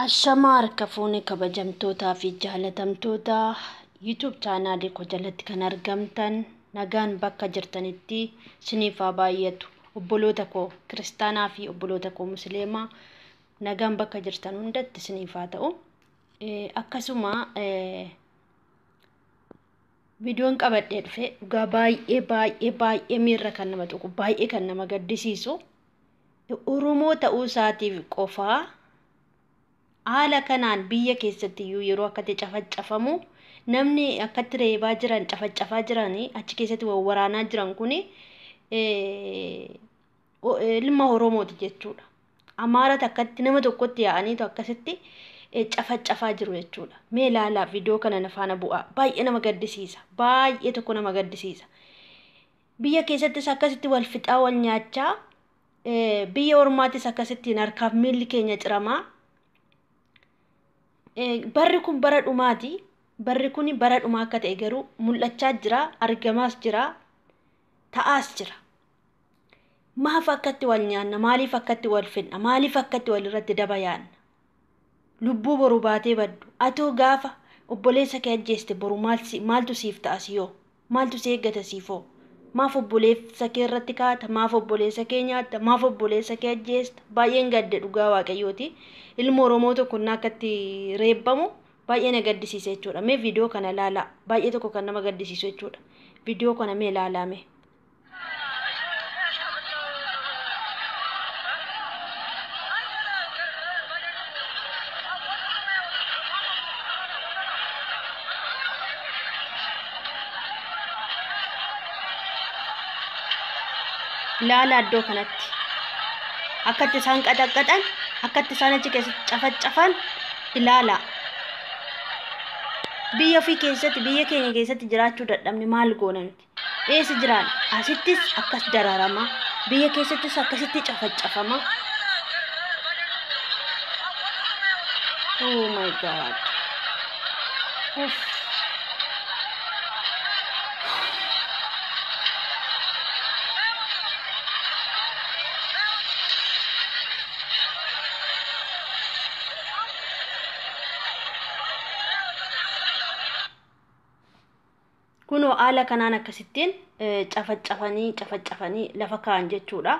Ashamaa harka fuune kabajamtootaa fi jaalatamtoota YouTube chaanaalii koo jalatti kan argamtan nagaan bakka jirtanitti isiniif haa baay'atu. Obboloota koo kiristaanaa fi obboloota koo musliimaa nagaan bakka jirtan hundatti isiniif haa ta'u. Akkasuma viidiyoon qabadhee dhufe dhugaa baay'ee baay'ee baay'ee miirra kan nama tuqu, baay'ee kan nama gaddisiisu, Oromoo ta'uu isaatiif qofaa haala kanaan biyya keessatti iyyuu yeroo akkatti cafacafamu, namni akkatti reebaa jiran, cafacafaa jiran, achi keessatti waraanaa jiran kuni ilma Oromooti jechuudha. Amaarata akkatti nama tokkotti yaa'aniitu akkasitti cafacafaa jiru jechuudha. Mee ilaalaa, viidiyoo kana na faana bu'aa. Baay'ee nama gaddisiisa. Baay'ee tokko nama gaddisiisa. Biyya keessattis akkasitti wal fixaa, wal nyaachaa, biyya ormaattis akkasitti harkaaf miilli keenya ciramaa. Barri kun bara dhumaati. Barri kun bara dhumaa akka ta'e garuu mul'achaa jira, argamaas jira, ta'aas jira. Maaf akkatti wal nyaanna? Maaliif akkatti wal fixna? Maaliif akkatti wal irratti daba yaanna? Lubbuu boru baatee baddu. Atoo gaafa obboleessa kee ajjeeste boru maaltu siif ta'a siyoo? Maaltu si eeggata siifoo? Maaf obboleessa kee irratti kaata? Maaf obboleessa kee nyaatta? Maaf obboleessa kee ajjeesta? Baay'een gadde, dhugaa Waaqayyooti. Ilma Oromoo tokko innaa akkatti reebbamu baay'ee na gaddisiisa jechuudha. Mee viidiyoo kana ilaalaa. Baay'ee tokko kan nama gaddisiisu jechuudha. Viidiyoo kana mee ilaalaa mee. Ilaala, iddoo kanatti akkatti isaan qaxaqqaxan, akkatti isaan achi keessatti cafacafan ilaala. Biyya ofii keessatti, biyya keenya keessatti jiraachuu dadhabne. Maal goona nuti? Eessa jiraan? Asittis akkas dararama, biyya keessattis akkasitti cafacafama. Oh my God. Uff. Kunoo haala kanaan akkasittiin cafacafanii cafacafanii lafa kaa'an jechuudha.